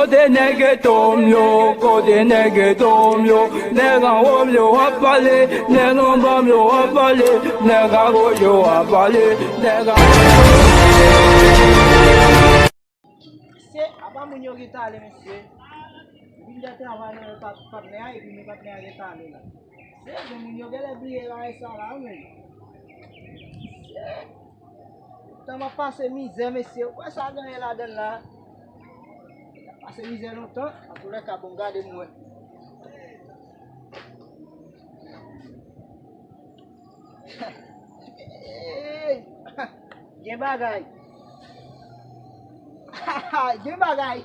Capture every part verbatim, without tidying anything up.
Kote nèg geto m yo, kote nèg geto m yo, nèg anwo m yo ap pale, nèg anba m yo ap pale, nèg agoch yo ap pale, nèg a. Mesye, apa moun yo rete ale, mesye? Vin de travay nan patnè a, epi men patnè a rete ale la. Mesye, men moun yo genlè bliye bagay sa la, wi, men. Mesye, tan m ap pase mizè, mesye. Ou wè sa genyen ladann la? M ap pase mizè lontan. Antoulèka, bon, gade m wè. Gen bagay. Gen bagay.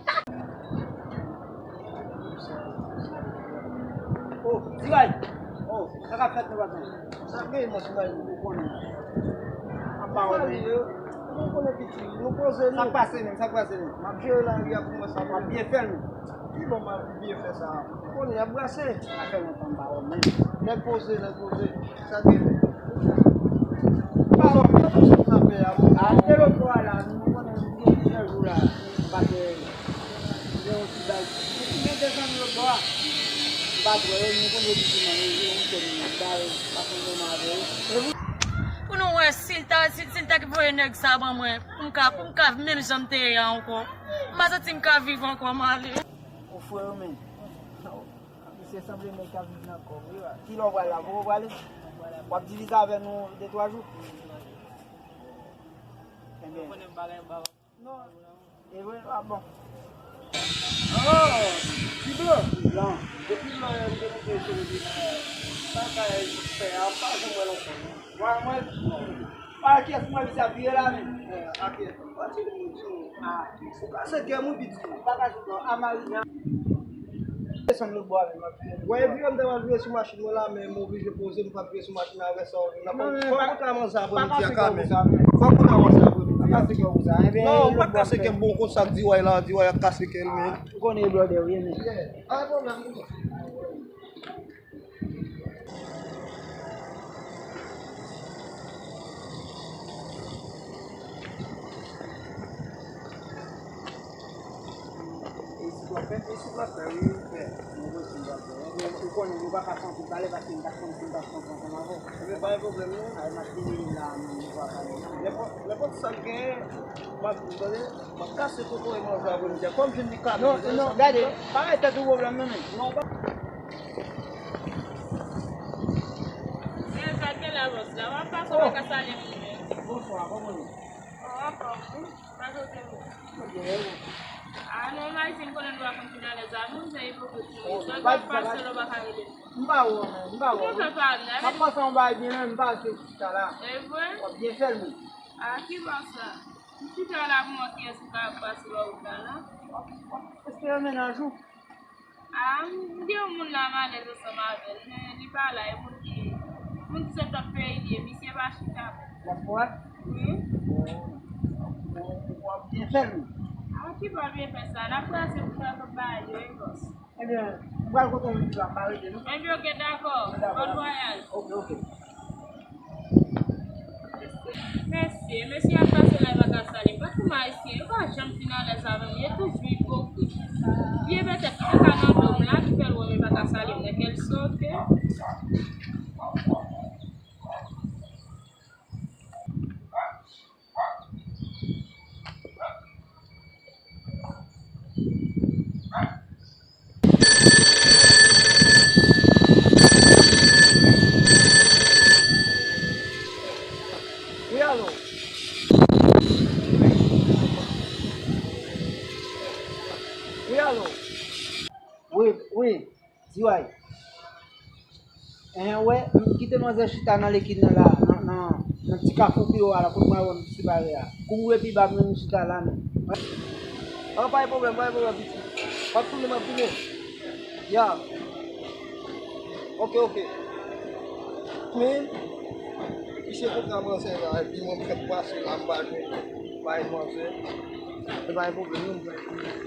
Oh, T-Ray. Oh, sa k ap fèt, nou patwon? Sa k gen, mon T-Ray, nou konnen. Ap ba w, men. Nou konnen piti, nou poze nou. Sa k pase menm, sa k pase menm? M ap jere lari a pou mwen sa. W ap byen fè l menm. Ki bon m ap byen fè sa? Ou konnen y ap brase. Sa fè lontan m pa wè w menm. Nèg poze, nèg poze. Sa gen. Alò, apre lòt bò a la, nou konnen nou gen plizyè jou la, nou pa t wè, nou gen yon ti bal. Nou gen de zanmi lòt bò a. Nou pa t wè yo, nou konnen yo di man yo, yo, nou fè nou bal, pa konn kòman avè yo. Pou nou wè si l ta, si, si l ta voye nèg sa ban mwen, pou m ka, pou m ka menm jan m te ye a ankò. M pa santi m ka viv ankò, m ale. O frè yo, men. Misye sanble nèg k ap viv nan kòb, wi, wa. Kilè w pral la? Poko prale? W ap divize avè nou de twa jou? Ebyen. Non. E vre? A bon. Oh, ti blan. Ti blan. Depi lè m te kite cheve di sa kay fè a, m pa janm wè l ankò. Mwen, mwen, pa kiyès mwen misye ap vire la menm. Eh, a kiyès? Pati moun di nou. Ah, ou kase kè m wi piti. M pa kase kè w, a Marina. Desann lòt bò a menm, m ap vire. Wè, epi m ta pral vire sou machin mwen la, men m oblije poze, m pa vire sou machin avè sa w vin nan. Fòk ou ta manzè apre midi a kanmenm. Fòk ou ta manzè apre midi a. Pa kase kè w pou sa. Ebyen, non, m pa kase kè m, bon, konsa k di w la, di w ap kase kè l, men. Ou konnen e blòdè w ye, men. Yeah, pa gen pwoblèm. E si w ap fè, e si w ap fè, wi, fè. Mwen reponn w ap fè. Ebyen, ou konnen, nou pa ka fè anpil pale, paske m ta konn si m t ap konn ansanm avè w. Ebyen, pa gen pwoblèm, non. Ay, m ap vini la, men nou pa pale. Nenpòt, nenpòt sa k genyen, m ap di w, tande. M ap kase koko e manje apre midi a. Kòm jwenn li ka. Non, non, gade, pa bay tèt ou pwoblèm, non, men. Non, pa. Men sa k gen la, bòs la? W ap pase w pa ka salye moun menm. Bonswa, kòman w ye? Oh, anfòm, wi. Sa kote w? Trè byen, e ou? Ah, non, m ayisyen, m konnen nou pa konn fin alèz a moun, se ipokrit nou ye. Sa w ap pase la, w pa ka rele m. M pa wè w, men, m pa wè w. Ou konn fè pa m, la. M ap pase yon bagay byen, men m pase chita la. E vre? W ap byen fè l, men. Ah, ki bò sa? M chita la pou m wè kiyès ki ka pase bò wout la la. Èske yo mennaj ou? Ah, m gen yon moun la m alèz ansanm avè l, men li pa la, e moun ki, moun ki sot lòt peyi li ye, misye pa chita. Diaspora? Wi. Bon, w ap byen fè l wi. Ah, ki bò l byen fè sa? N ap brase pou fè kòb bagay yo, wi, bòs. Ebyen, m pral kote w menm la, m pa rete non. Ebyen, oke, dakò. Dakò. Bòn vwayaj. Oke, oke. Mesye, mesye ap pase la, yo pa ka salye m. Patwon ayisyen, yo pa janm fin alèz avè m. Yo toujou ipokrit. Vye petèt ki te ka nan do m la, ki fè l wè m, yo pa ka salye m nan kè l sote. Wi, alo. Wi, alo. Wi, wi. T-Ray. Enhen, wè, m kite manzè chita nan lekin nan la, nan, nan, nan ti kafou pi wo a la, kote mwen wè m separe a. Kou m rive pi ba, m jwenn li chita la menm. An, pa gen pwoblèm, pa gen pwoblèm, piti. M ap tounen, m ap tounen. Ya. Oke, oke. Men, misye kontra manzè la, epi mwen m fèk pase la, m pa jwenn, pa jwenn manzè. Se pa gen pwoblèm, non, m fèk tounen.